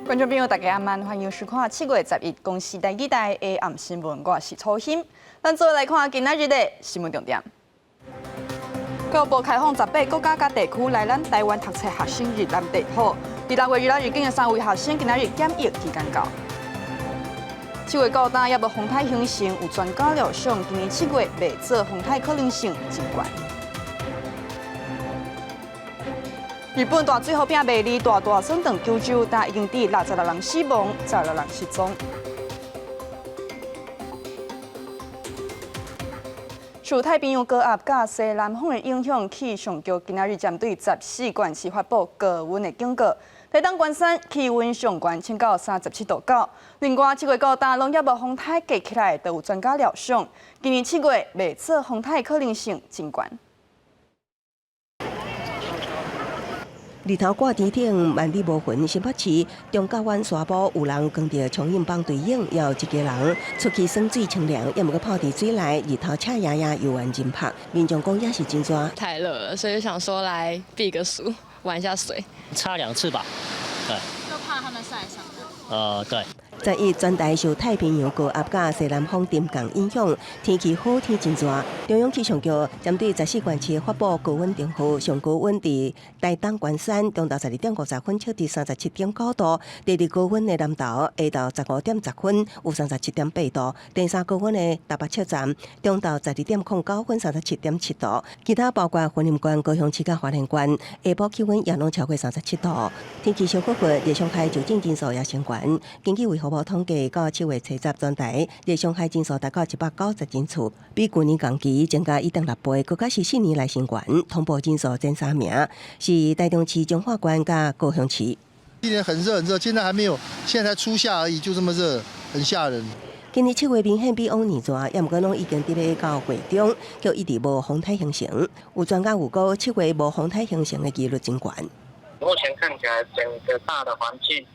觀眾朋友，大家晚安，歡迎收看7月11公視台語台的暗新聞，我是楚欣。咱做來看今仔日的新聞重點。教育部開放18個國家佮地區來咱台灣讀冊學生入南地圖。佇6月26入境的三位學生，今仔日檢疫期間到。七月到今猶無風颱形成，有專家料想，今年七月袂做風颱可能性真懸。日本大水予拚袂離大大損斷九州，但已經佇66人死亡，16人失蹤。受太平洋高壓佮西南風的影響，氣象局今仔日針對14縣市發布高溫的警告。台東關山氣溫上懸，衝到37.9度。另外，七月到今攏猶無風颱結起來，都有專家料想，今年七月袂做風颱可能性真懸。日頭掛天頂，萬里無雲。新北市中港灣沙埔有人扛著充氣板隊影，也有一家人出去耍水衝涼，猶毋過泡佇水內，日頭赤炎炎，猶原真曝。民眾講也是真熱。太熱了，所以想說來避個暑，玩一下水。擦兩次吧，對。就怕他們曬傷。對。11全台受太平洋高壓佮西南風沉降影響，天氣好天真熱。中央氣象局針對14縣市發布高溫警報，上高溫佇台東關山，中晝12點50分測佇37.9度；第二高溫的南投，下晝15點10分有37.8度；第三高溫的台北車站，中晝12點09分37.7度。其他包括雲林縣、高雄市佮花蓮縣，下晡氣溫也攏超過37度。天氣燒火火，熱傷害就診人數也升懸。根據衛福部統計，到7月初十，全台熱傷害人數達到190人次，比舊年同期增加1.6倍，閣較是4年來新懸。通報人數前三名是台中市、彰化縣佮高雄市。今年很熱很熱，現在還沒有，現在才初夏而已，就這麼熱，很嚇人。今年七月明顯比往年熱，猶毋過攏已經佇咧到月中，卻一直無風颱形成。有專家預估，七月無風颱形成的幾率真懸。目前看起來，整個大的環境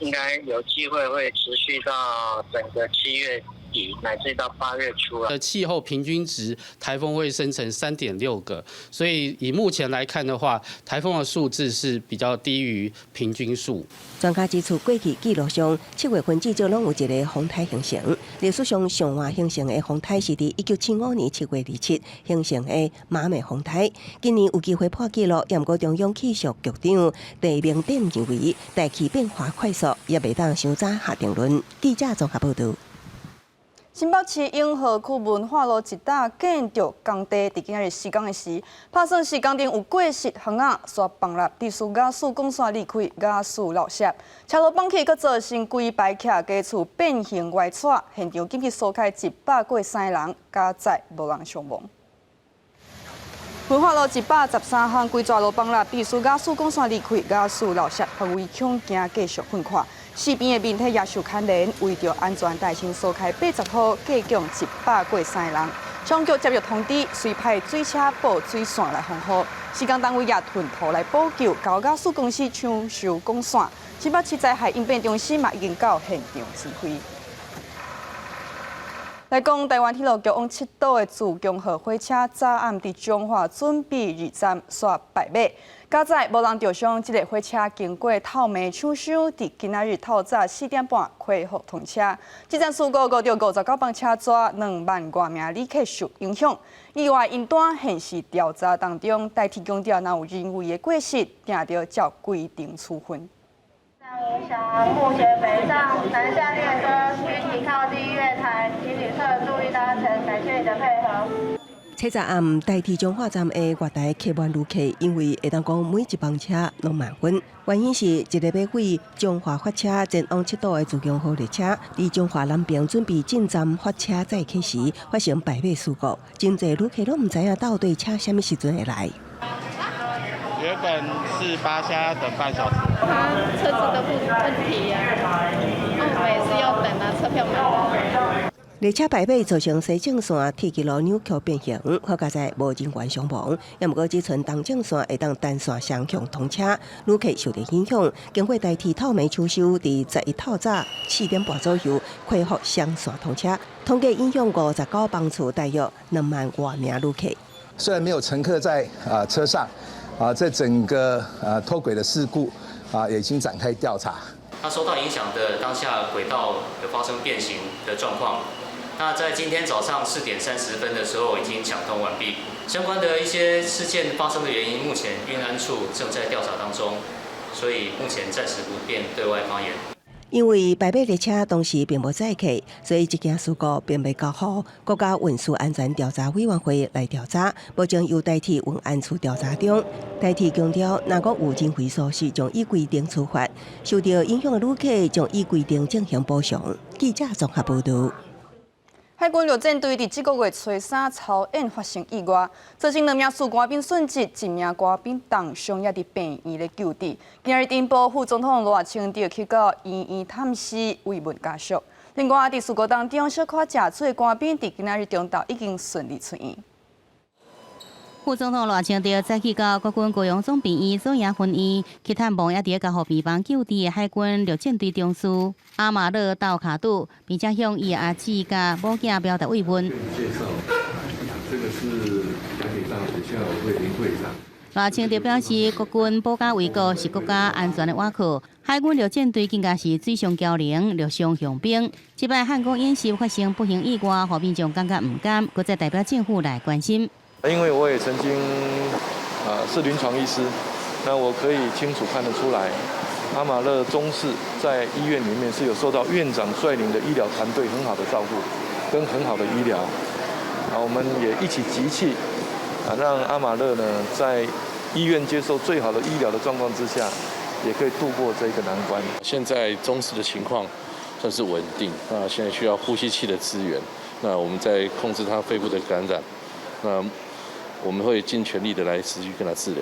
應該有機會會持續到整個7月底乃至到8月初了。氣候平均值，颱風會生成3.6個，所以以目前來看的話，颱風的數字是比較低於平均數。專家指出，過去記錄上七月份至少攏有一个風颱形成。歷史上上晚形成的風颱是佇1975年7月27形成的馬美風颱。今年有機會破紀錄，猶毋過中央氣象局長鄭明典認為，大氣變化快速，也袂當傷早下定論。記者綜合報導。新北市永和區文化路一搭建築工地，佇今仔日施工的時，拍算是工程有過失，窗仔煞崩落，致使瓦斯管線裂開，瓦斯漏洩，車路崩去，閣造成規排徛家厝變形歪斜，現場緊急疏開100過三个人，佳哉無人傷亡。文化路113巷規逝路崩落，致使瓦斯管線裂開，瓦斯漏洩，範圍恐驚繼續噴闊。四邊的面體也受牽連，為著安全，代先疏開80戶，計共100過三个人。消防局接到通知，隨派水車布水線來防護，施工單位也囤土來補救，交瓦斯公司搶修管線。新北市災害應變中心嘛已經到現場指揮。來講，臺灣鐵路局往七堵的自強號火車昨暗佇彰化準備二站煞敗馬，佳哉無人著傷。這个火車經過透明搶修，佇今仔日透早4點半恢復通車。這站事故誤著59班車逝，2萬外名旅客受影響。意外因單現時調查當中，台鐵強調若有人為的過失，定著照規定處分。目前北上南下列車均停靠第一月台，請旅客注意搭乘，感謝你的配合。初十暗，台鐵彰化站的月台客滿旅客，因為會當講每一班車攏滿分。原因是一个欲對彰化發車前往七堵的自強號列車，佇彰化南平準備進站發車載客時，發生敗馬事故，真濟旅客攏毋知影到底車啥物時陣會來。原本是8，現在要等半小時。他車子的問題呀，那我們也是要等啊，車票買了。列車敗馬造成西正線鐵枝路扭曲變形，好佳哉無人員傷亡。猶毋過只賰東正線會當單線雙向通車，旅客受著影響。經過台鐵透明搶修，佇11透早4點半左右恢復雙線通車，統計影響59班次，大約2萬外名旅客。雖然沒有乘客在車上。這整個脫軌的事故啊，已經展開調查。那受到影響的當下軌道有發生變形的狀況。那在今天早上4點30分的時候已經搶通完畢。相關的一些事件發生的原因，目前運安處正在調查當中，所以目前暫時不便對外發言。因為白馬列車當時並無載客，所以這件事故並未交予國家運輸安全調查委員會來調查，目前由台鐵運安處調查中。台鐵強調，若閣有人為疏失，將依規定處罰；受到影響的旅客將依規定進行補償。記者綜合報導。海軍陸戰隊佇這個月初三操演發生意外，造成兩名士官兵殉職，一名官兵重傷，也佇病院咧救治。今日頂晡，副總統賴清德去到醫院探視慰問家屬。另外，佇事故當中小可食水的官兵，佇今仔日中晝已經順利出院。副總統賴清德早起到國軍高雄總病院左營分院去探望，猶佇加護病房救治的海軍陸戰隊中士阿馬勒道卡杜，並且向伊的阿姊佮某囝表達慰問。介紹，這個是台北大學校友會林會長。賴清德表示，國軍保家衛國是國家安全的倚靠，海軍陸戰隊更加是水上梟龍、陸上雄兵。這擺漢光演習發生不幸意外，予民眾感覺毋甘，閣再代表政府來關心。因為我也曾經啊是臨床醫師，那我可以清楚看得出來，阿馬勒中士在醫院裡面是有受到院長率領的醫療團隊很好的照顧，跟很好的醫療。啊，我們也一起集氣，啊，讓阿馬勒呢在醫院接受最好的醫療的狀況之下，也可以度過這個難關。現在中士的情況算是穩定，那現在需要呼吸器的支援，那我們在控制他肺部的感染，那我們會盡全力的來持續跟他治療。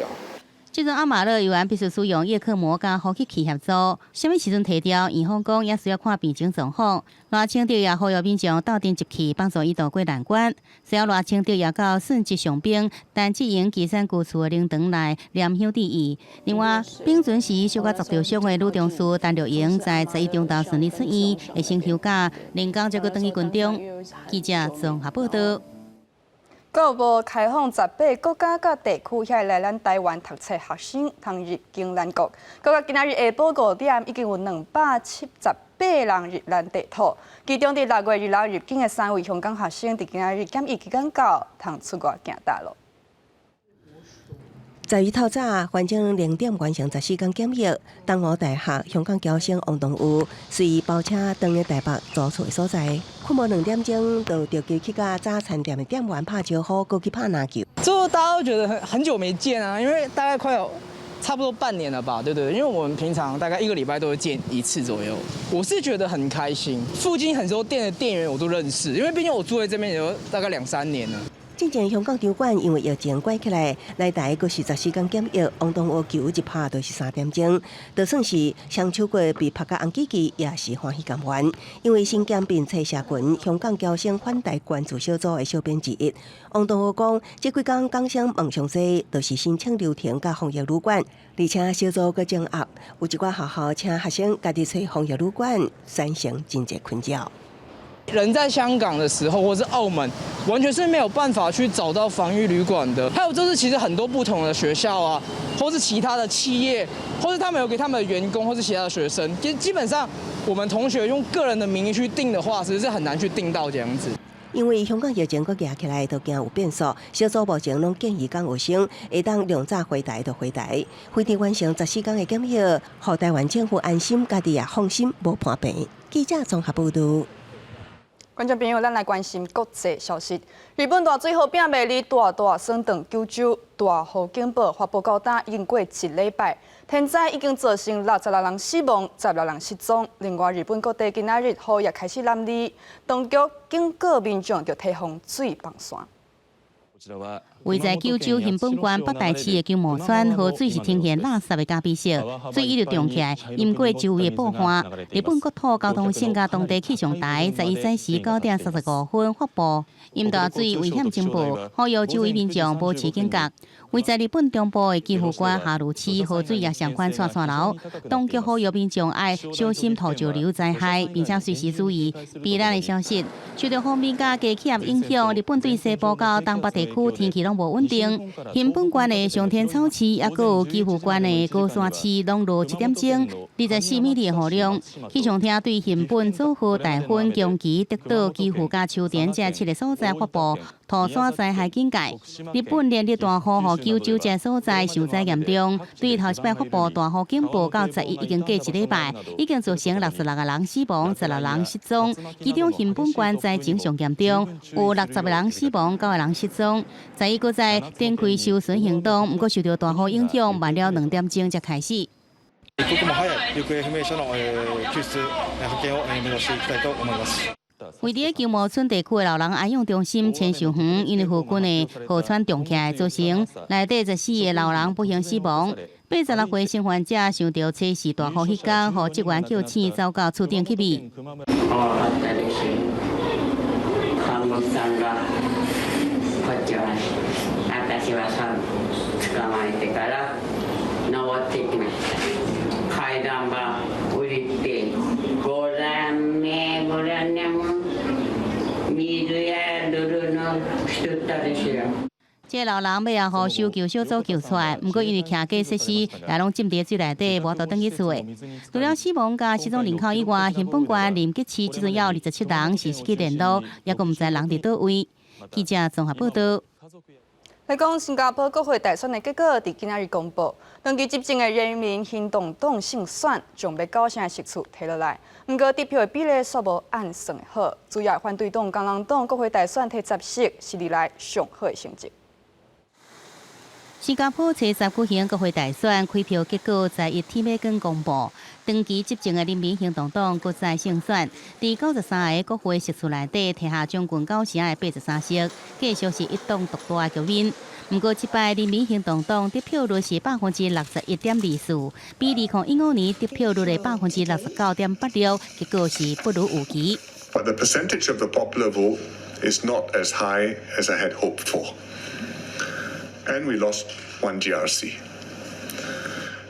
這陣阿馬勒猶原必須使用葉克膜佮呼吸器協助，啥物時陣提調，院方講也需要看病情狀況。賴清德也呼籲民眾鬥陣集氣，幫助伊渡過難關。隨後賴清德也到殉職傷兵陳志榮岐山舊厝的靈堂內念香致意。另外，冰船時小可砸著傷的女中士陳玉瑩在11中晝順利出院，會先休假，臨工才閣轉去軍中。記者綜合報道。教育部開放18個國家佮地區遐來咱台灣讀冊學生通入境咱國。到今仔日下晡5點，已經有278人入咱地土。其中佇6月26入境的三位香港學生，佇今仔日檢疫期間到，通出外行大路。十一透早，環境0點完成14天檢疫。東吳大學香港僑生王東宇隨包車轉去台北租厝的所在，困無2點鐘就著急去佮早餐店的店員拍招呼，閣去拍籃球。就大家都覺得很久沒見啊，因為大概快有差不多半年了吧，對不對？因為我們平常大概一個禮拜都會見一次左右。我是覺得很開心，附近很多店的店員我都認識，因為畢竟我住在這邊有大概兩三年了。之前香港場館因為疫情關起來，來台閣是14天檢疫，王東岳球一拍就是3點鐘，就算是雙手過被拍甲紅吱吱，也是歡喜甘願。因為身兼鞭策社群香港僑生返台關注小組的小編之一，王東岳講，這幾工港生問上濟，就是申請流程佮防疫旅館，而且小組閣整合，有一寡學校請學生家己揣防疫旅館，產生真濟困擾。人在香港的時候，或是澳門，完全是沒有辦法去找到防疫旅館的。還有就是，其實很多不同的學校啊，或是其他的企業，或是他們有給他們的員工，或是其他的學生，基本上我們同學用個人的名義去訂的話，其實是很難去訂到這樣子。因為香港疫情閣嚴起來，都驚有變數，小組目前攏建議港學生會當量早回台就回台，回台完成14天的檢疫，予台灣政府安心，家己也放心，無破病。記者綜合報導。觀眾朋友，咱來關心國際消息。日本大水予摒袂離，大大損斷九州，大雨警報發布到今已經過一禮拜，天災已經造成66人死亡，16人失蹤。另外，日本各地今仔日雨也開始南離，當局警告民眾著提防水崩山。位在九州熊本縣北大市的久茂川河水是呈現垃圾的咖啡色，水一直漲起來，淹過周圍的布岸。日本國土交通省佮當地氣象台十一早時9點35分發布淹大水危險警報，呼籲周圍民眾保持警覺。位在日本中部的岐阜縣下呂市河水也相款掣掣流，當局呼籲民眾愛小心土石流災害，並且隨時注意避難的消息。受到鋒面佮低氣壓影響，日本對西部到東北地區。區天氣攏無穩定。熊本縣的松天草市，抑閣有岐阜縣的高山市，攏落一點鐘24 mm的雨量。氣象廳對熊本、佐賀、大分、長崎、德島、岐阜佮秋田這七个所在發布土山災害警戒。日本連日大雨，予九州這所在受災嚴重。對頭一擺發布大雨警報到十一已經過一禮拜，已經造成66個人死亡，16人失蹤。其中熊本縣災情上嚴重，有60個人死亡，九個人失蹤。十一閣再展開搜尋行動，毋過受著大雨影響，慢了2點鐘才開始。一刻も早い行方不明者の救出発見を目指していきたいと思います。位佇球磨村地區的老人安養中心千壽園，因為附近的河川漲起來，造成內底14個老人不幸死亡。86歲生還者想著初四大雨彼工，予職員叫醒走到厝頂去覓。看護師さんがこっちは私はさ捕まえてから登ってきました。階段ば降りてご覧めご覧ねも水や泥のしとったですよ。這個老人尾仔予搜救小組救出來，毋過因為徛架設施也攏浸佇水內底，無法度轉去厝的。除了死亡佮失蹤人口以外，熊本縣臨吉市這陣猶有27人是失去聯絡，猶閣毋知人佇佗位。記者綜合報道。來講新加坡國會大選的結果，佇今仔日公布，長期執政的人民行動黨勝選，將欲九成的席次提落來。毋過得票的比例煞無按算的好，主要反對黨工人黨國會大選提10席，是歷來上好的成績。新加坡初十舉行國會大選，開票結果在一天欲光公布。長期執政的人民行動黨閣再勝選，佇93個國會席次內底，提下將近九成的83席，繼續是一黨獨大的局面。毋過，這擺人民行動黨得票率是61.24%，比2015年得票率的69.86%，結果是不如預期。 But the percentage of the popular vote is not as high as I had hoped for. And we lost one GRC.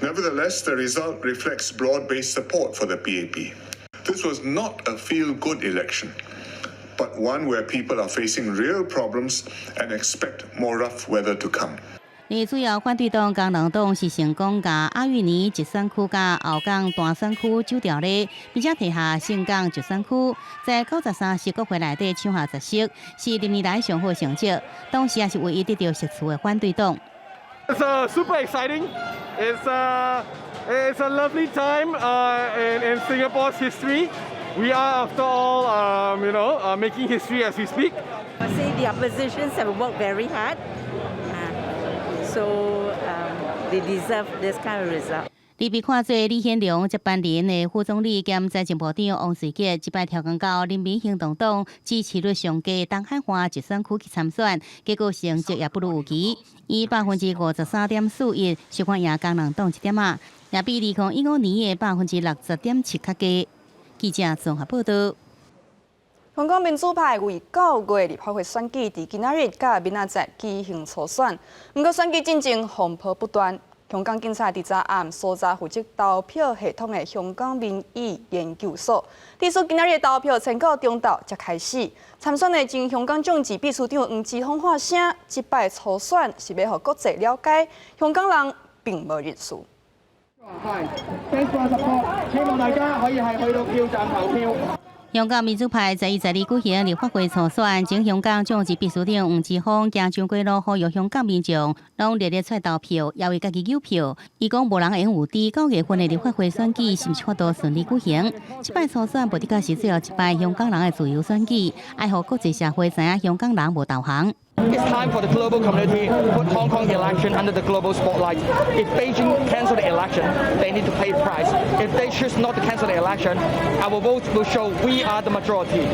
Nevertheless, the result reflects broad-based support for the PAP. This was not a feel-good election, but one where people are facing real problems and expect more rough weather to come. 而主要反對黨工人黨是成功共鴨玉尼一選區佮後港大選區走掉咧，並且提下盛港一選區，在93席國會內底搶下10席，是歷年來上好成績。當時也是唯一得著席次的反對黨。 It's super exciting. It's a lovely time in Singapore's history. We are, after all, making history as we speak. I say the oppositions have worked very hard, so they deserve this kind of result. 而被看做李顯龍接班人的副總理兼財政部長王瑞傑，這擺跳工到人民行動黨支持率上低東海岸一選區去參選，結果成績也不如預期，以53.41%，小可贏工人黨一點仔，也比2015年的60.7%較低。記者綜合報道。香港民主派為9月立法會選舉，佇今仔日佮明仔載舉行初選，毋過選舉進前風波不斷。香港警察佇昨暗搜查負責投票系統的香港民意研究所，據說今仔日投票前到中晝才開始。參選的前香港眾志秘書長黃之鋒喊聲，這擺初選是欲予國際了解，香港人並無認輸。係，thanks for support，希望大家可以係去到票站投票。香港民主派11、12舉行立法會初選，前香港眾志秘書長黃之鋒行將軍路，呼籲香港民眾攏熱烈出來投票，也為家己投票。伊講無人會用預知9月份的立法會選舉是毋是法度順利舉行。這擺初選無的確是最後一擺香港人的自由選舉，愛予國際社會知影香港人無投降。 It's time for the global community to put Hong Kong election under the global spotlight. If Beijing cancel the election, they need to pay the price. If they choose not to cancel the election, our vote will show we are the majority.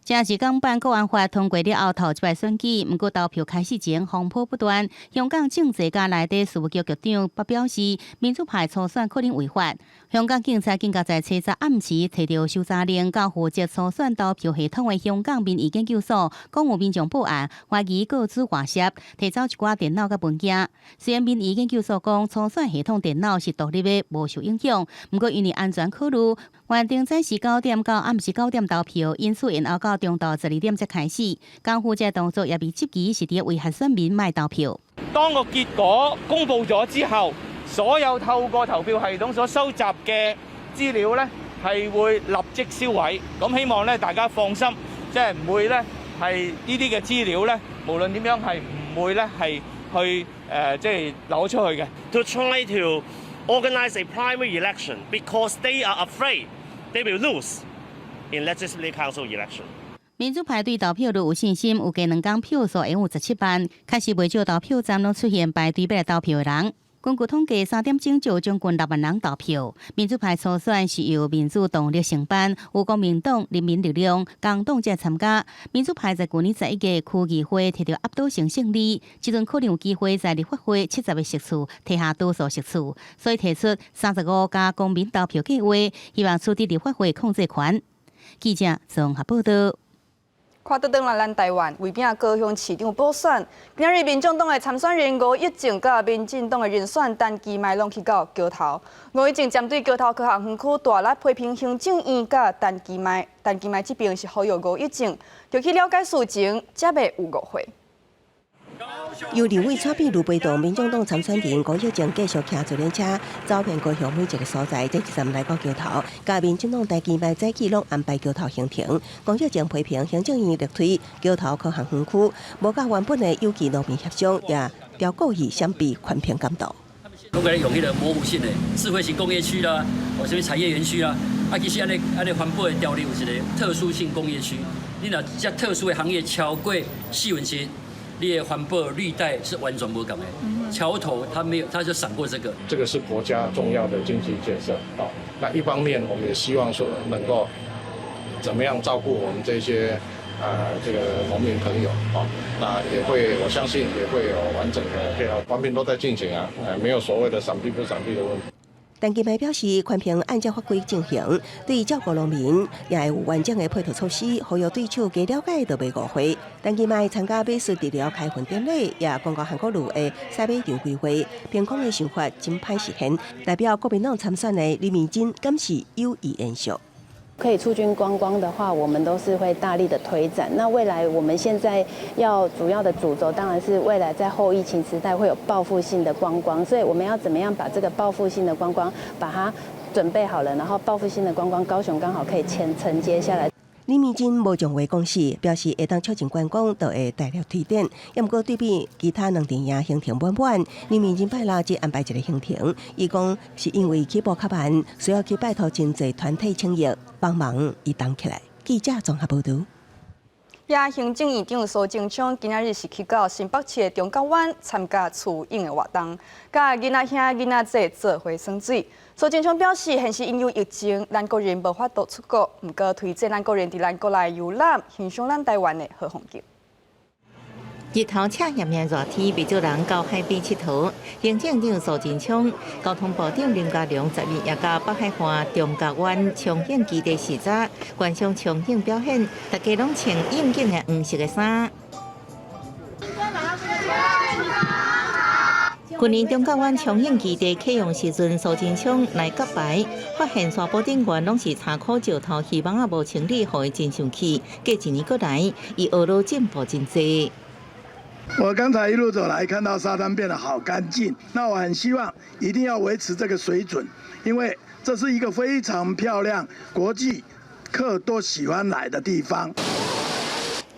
這是港版國安法通過了後頭一擺選舉，毋過投票開始前風波不斷。香港政制及內地事務局局長也表示，民主派初選可能違法。香港警察緊接在初十暗時提著搜查令，到負責初選投票系統的香港民意研究所，講有民眾報案，懷疑個資外洩，提走一寡電腦佮文件。雖然民意研究所講初選系統電腦是獨立的，無受影響，毋過因為安全考慮，原定早時9點到暗時9點投票，因此延後到到中晝12點才開始。港府這動作也被質疑是佇威嚇選民莫投票。當個結果公布咗之後，所有透過投票系統所收集嘅資料呢，係會立即銷毀。咁希望咧大家放心，即係唔會咧係呢啲嘅資料咧，無論點樣係唔會咧係去即係攞出去嘅。 To try to organize a primary election because they are afraid they will lose in Legislative Council election. 民主派對投票率有信心，預計兩工票數會有17萬，確實袂少投票站攏出現排隊欲來投票的人。根據統計，3點鐘就有將近6萬人投票。民主派初選是由民主動力承辦，有公民黨、人民力量、工黨這參加。民主派在舊年11月區議會摕著壓倒性勝利，這陣可能有機會在立法會70個席次提下多數席次，所以提出35加公民投票計劃，希望取得立法會控制權。記者綜合報道。看倒轉來咱台灣，為拚高雄市長補選，今仔日民眾黨的參選人吳益政佮民進黨的人選陳其邁攏去到橋頭。吳益政針對橋頭科學園區大力批評行政院佮陳其邁，陳其邁這邊是呼籲吳益政，著去了解事情，才袂有誤會。由立委蔡壁如陪同民眾黨參選人吳益政繼續騎自行車走遍高雄每一個所在，這一站來到橋頭，佮民進黨陳其邁早起攏安排橋頭行程。吳益政批評行政院力推橋頭科學園區，無佮原本的有機農民協商，也刁故意閃避環評監督。攏共用彼个模糊性的智慧型工業區啦，或啥物產業園區啦，啊，其實按呢按呢環保的條例有一個特殊性工業區，你若這特殊的行業超過四分之一，你的環保綠帶是完全無仝的。橋頭它沒有，它就閃過這個。這個是國家重要的經濟建設啊。那一方面，我們也希望說能夠怎麼樣照顧我們這些這個農民朋友啊。那也會，我相信也會有完整的配套，環評都在進行啊，沒有所謂的閃避不閃避的問題。陳其邁表示，環評按照法規進行，對照顧農民也會有完整的配套措施，呼籲對手加了解就袂誤會。陳其邁參加美食治療開運典禮，也講到韓國瑜的賽馬場規劃，憑空的想法真歹實現。代表國民黨參選的李明珍敢是有意延續。可以促進觀光的話，我們都是會大力的推展。那未來我們現在要主要的主軸，當然是未來在後疫情時代會有報復性的觀光，所以我們要怎麼樣把這個報復性的觀光把它準備好了，然後報復性的觀光，高雄剛好可以承承接下來。李明珍無將話講死，表示會當促進觀光，就會大力推展。也毋過對比其他兩陣營行程滿滿，李明珍拜六只安排一個行程。伊講是因為起步較慢，需要去拜託真濟團體企業幫忙伊動起來。記者綜合報導。也行政院長蘇貞昌今仔日是去到新北市的中港灣參加蛺湧的活動，佮囡仔兄囡仔姊做伙耍水。蘇貞昌表示，現時因為疫情，咱國人無法度出國，毋過推薦咱國人佇咱國內遊覽，欣賞咱台灣的好風景。日頭赤炎炎熱天，袂少人到海邊𨑨迌。行政長蘇貞昌、交通部長林佳龍10日也到北海岸中角灣長影基地視察，觀賞長影表演，大家攏穿應景的黃色的衫。去年中角灣長影基地啟用時陣，蘇貞昌來揭牌，發現沙坡頂懸攏是柴箍石頭，魚網仔無清理，予伊真生氣。過一年過來，伊學了進步真濟。我剛才一路走來，看到沙灘變得好乾淨，那我很希望一定要維持這個水準，因為這是一個非常漂亮、國際客都喜歡來的地方。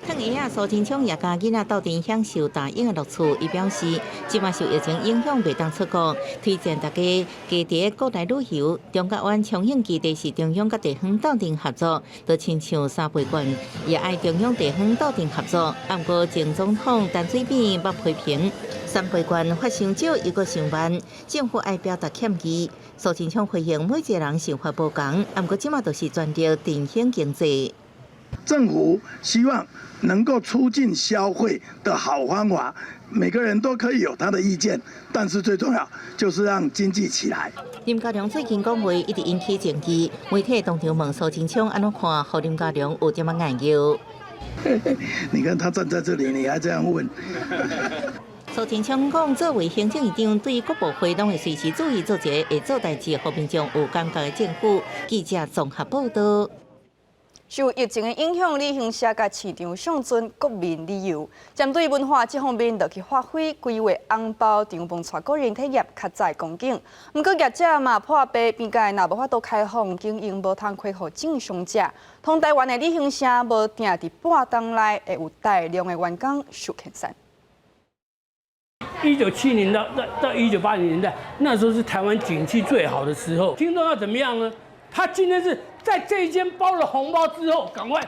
褪鞋仔，蘇貞昌也佮囡仔鬥陣享受打湧的樂趣。伊表示，這擺受疫情影響，袂當出國，推薦大家加佇國內旅遊。中角灣長影基地是中央佮地方鬥陣合作，就親像三倍券，也愛中央地方鬥陣合作。毋過前總統陳水扁捌批評三倍券發傷少，猶閣傷慢，政府愛表達歉意。蘇貞昌回應每一個人想法無仝，毋過這馬就是全力振興經濟。政府希望能夠促進消費的好方法，每個人都可以有他的意見，但是最重要就是讓經濟起來。林佳龍最近講話一直引起爭議，媒體當場問蘇貞昌按怎看，予林佳龍有點仔礙尿。你看他站在這裡，你還這樣問？蘇貞昌講，作為行政院長，對國部會攏會隨時注意做一個會做代誌，予民眾有感覺的政府。記者綜合報道。受疫情的影響，旅行社佮市場上陣國民旅遊，針對文化這方面，就去發揮規劃紅包場，幫帶個人體驗較早的光景。毋過業者嘛破病，邊界若無法度開放經營，無通恢復正常者。通台灣的旅行社無定佇半冬內會有大量的員工受遣散。 1970到1980年代，那時候是台灣景氣最好的時候。聽眾要怎麼樣呢？他今天是在這一間包了紅包之後，趕快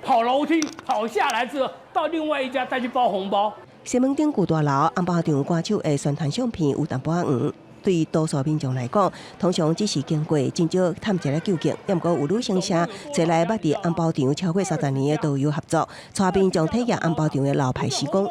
跑樓梯跑下來之後，到另外一家再去包紅包。西門町舊大樓紅包場歌手的宣傳相片有淡薄仔黃，對多數民眾來講，通常只是經過，真少探一下究竟。毋過有旅行社找來捌佇紅包場超過30年的導遊合作，帶民眾體驗紅包場的老派時光。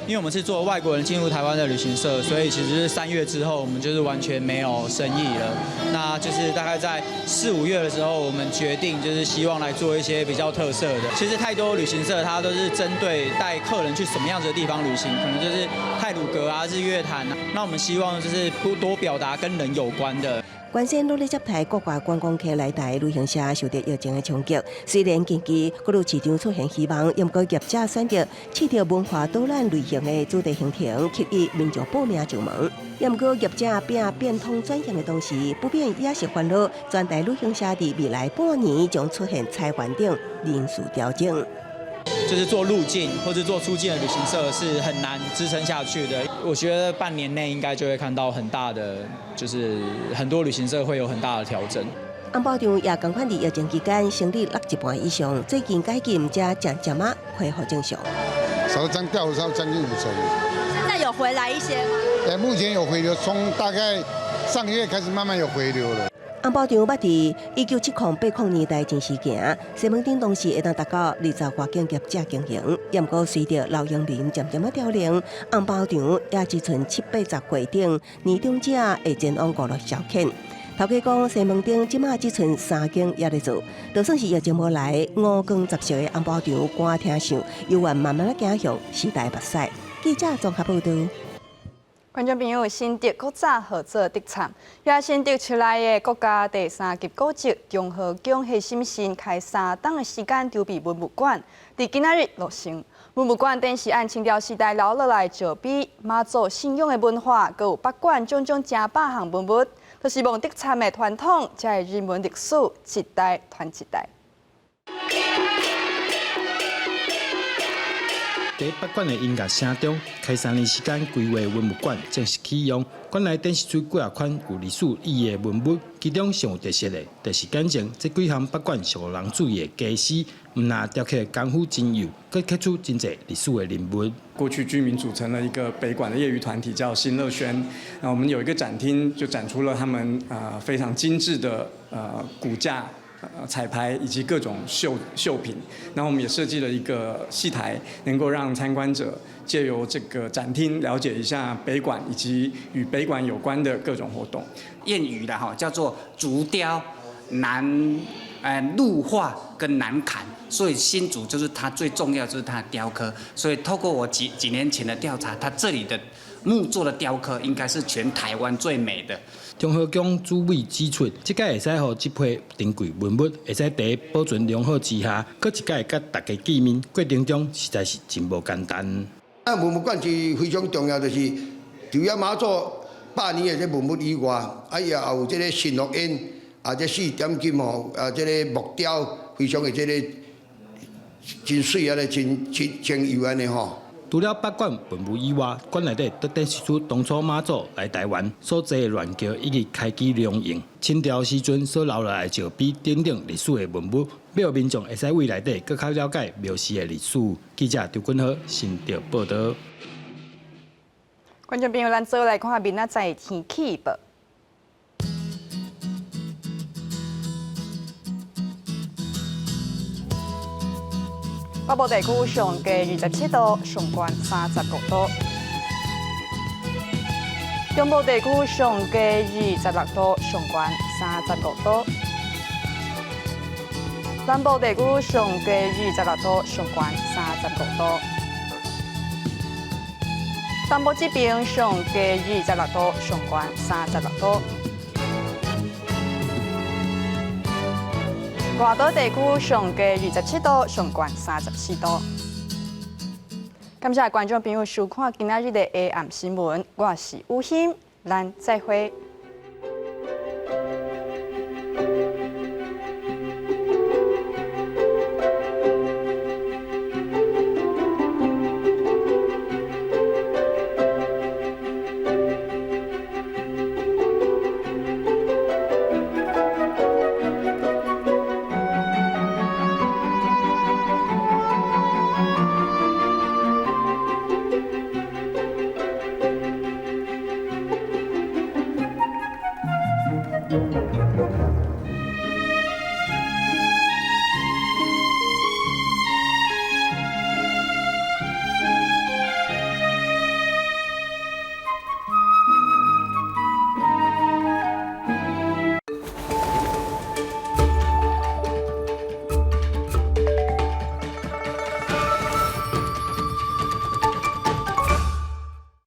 因為我們是做外國人進入台灣的旅行社，所以其實是3月之後，我們就是完全沒有生意了。那就是大概在四五月的時候，我們決定就是希望來做一些比較特色的。其實太多旅行社，它都是針對帶客人去什麼樣子的地方旅行，可能就是太魯閣啊、日月潭啊。那我們希望就是多多表達跟人有關的。關心努力接待國外觀光客來台旅行社受著疫情的衝擊，雖然近期閣有市場出現希望，毋過業者選擇試著文化導覽類型的主題行程，吸引民眾報名上門。毋過業者變變通轉型的同時，不免也是煩惱，全台旅行社佇未來半年將出現裁員等人事調整。就是做入境或者做出境的旅行社是很難支撐下去的。我覺得半年內應該就會看到很大的，就是很多旅行社會有很大的調整。紅包場也仝款佇疫情期間生意落一半以上，最近改進才漸漸仔恢復正常。少將掉少將近5成。現在有回來一些嗎？目前有回流，從大概上個月開始慢慢有回流了。紅包場捌佇1970、80年代真時行，西門町當時會當達到20外間業者經營。毋過隨著老移民漸漸仔凋零，紅包場也只賰七八十歲頂年長者會前往五樂消遣。頭家講西門町這馬只賰三間猶咧做，就算是疫情無來，五光十色的紅包場歌廳秀，猶原慢慢仔走向時代目屎。記者綜合報導。觀眾朋友，新竹古早號做竹杉，也新竹市內的國家第三級古蹟中和宮彼心神開三冬的時間籌備文物館，佇今仔日落成。文物館展示按清朝時代留落來石碑、媽祖信仰的文化，閣有北館種種成百項文物，都是望竹杉的傳統，才會人文歷史一代傳一代。佇北館的音樂聲中，開3年時間規劃文物館正式啟用。館內展示出幾仔款有歷史意義的文物，其中上有特色的，就是眼前這幾項北館上予人注意的家私，毋但雕刻功夫真幼，閣刻出真濟歷史的人物。過去居民組成了一個北館的業餘團體，叫新樂軒。那我們有一個展廳，就展出了他們非常精緻的骨架、彩排以及各種繡品，然後我們也設計了一個戲台，能夠讓參觀者借由這個展廳了解一下北館以及與北館有關的各種活動。諺語的哈，叫做竹雕難入畫跟難砍，所以新竹就是它最重要就是它的雕刻。所以透過我幾年前的調查，它這裡的木作的雕刻應該是全台灣最美的。中和宮主委指出，這擺會使予這批珍貴文物會使佇保存良好之下，閣一擺佮大家見面，過程中實在是真無簡單。啊，文物館是非常重要，就是除了媽祖百年的這文物以外，啊，也有這個神樂煙，啊，這四點金吼，啊，這個木雕非常的這個真媠按呢，真真清幽按呢吼。除了北館文物以外，館內底閣展示出當初媽祖來台灣所坐的鸞轎以及開機龍應、清朝時陣所留落來的石碑等等歷史的文物，欲民眾會使對內底閣較了解廟寺的歷史。記者張君豪新竹報導。觀眾朋友，咱做來看明仔載天氣預報。北部地區上低27度，上懸35度；中部地區上低26度，上懸35度；南部地區上低26度，上懸35度。东部這邊上低26度，上懸36度。外島地區上低27度，上懸34度。感謝觀眾朋友收看今仔日的 AM 新聞，我是吳欣，咱再會。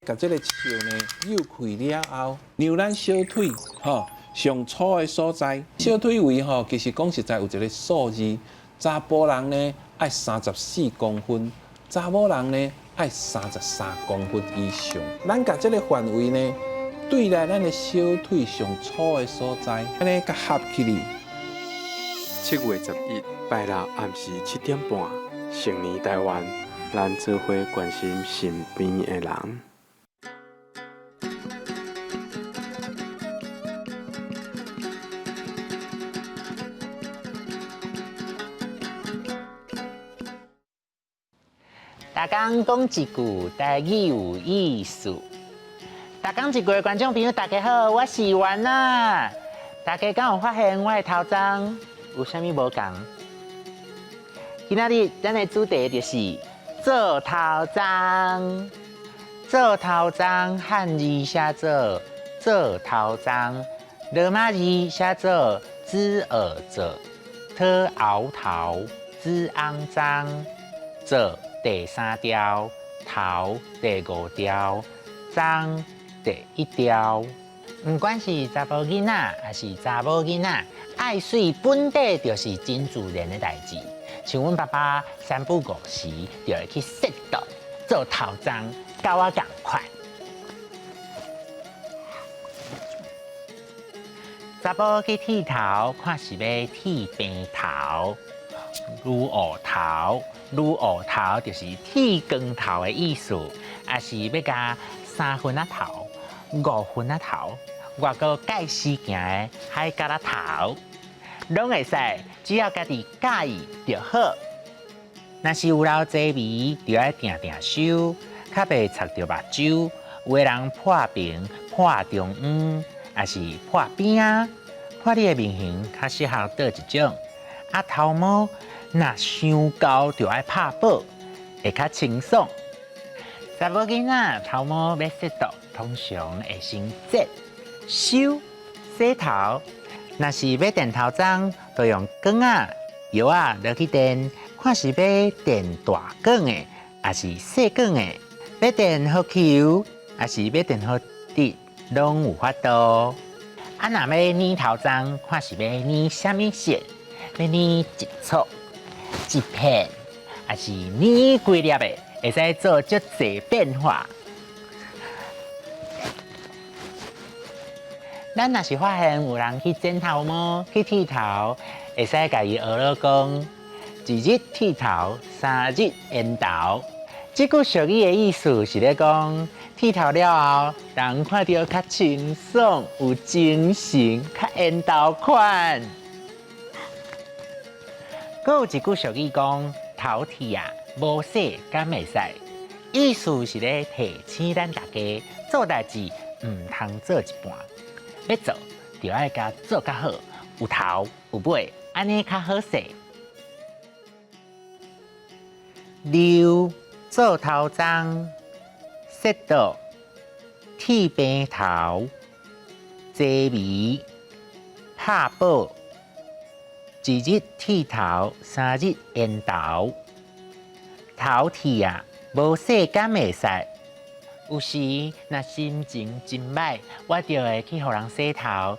共這个樹呢搝開了後，讓咱小腿吼上粗的所在，小腿位吼，其實講實在有一個數字，查埔人呢愛34公分，查某人呢愛33公分以上。咱共這个範圍呢，對來咱的小腿上粗的所在，按呢共合起來。7月11拜六暗時7點半，成年台灣，咱做伙關心身邊的人。逐工講一句台語有意思。逐工一句的觀眾朋友，大家好，我是元仔。大家敢有發現我的頭鬃有啥物無仝？今仔日咱的主題就是做頭鬃。做頭鬃漢字寫做做頭鬃，羅馬字寫做知耳者，特熬頭，知骯髒，做第三調，頭第五調，鬃第一調。毋管是查埔囡仔，抑是查某囡仔，愛媠本底就是真自然的代誌。像阮爸爸三不五時就會去洗頭，做頭鬃，佮我仝款。查埔去剃頭，看是欲剃平頭、擼烏頭、擼烏頭就是剃光頭的意思，抑是欲共三分仔頭、五分仔頭，外閣蓋絲行的海蛤仔頭，攏會使，只要家己佮意就好。若是有留濟眉，就愛定定修，較袂插著目睭。有的人破平、破中央，抑是破邊仔，看你的面型較適合佗一種。啊，頭毛若傷厚，就愛拍薄，會較清爽。查某囡仔頭毛欲洗脫，通常會先剪、修、洗頭。若是欲電頭鬃，就用捲仔、藥仔落去電，看是欲電大捲的，抑是細捲的；欲電予虯，抑是欲電予直，攏有法度。啊，若欲染頭鬃，看是欲染啥物色，欲染一撮、一片，抑是染規粒的，會使做足濟變化。咱若是發現有人去剪頭毛、去剃頭，會使共伊學囉講：一日剃頭，三日緣投。這句俗語的意思是咧講，剃頭了後，人看著較清爽、有精神、較緣投款。閣有一句俗語講：頭剃啊，無洗敢會使？意思是咧提醒咱大家，做代誌毋通做一半。欲做，就愛共做較好，有頭有尾，按呢較好勢。溜做頭鬃，洗脫，剃平頭，濟眉，拍薄，一日剃頭，三日緣投。頭剃啊，無洗敢會使？有時若心情真䆀，我就會去予人洗頭。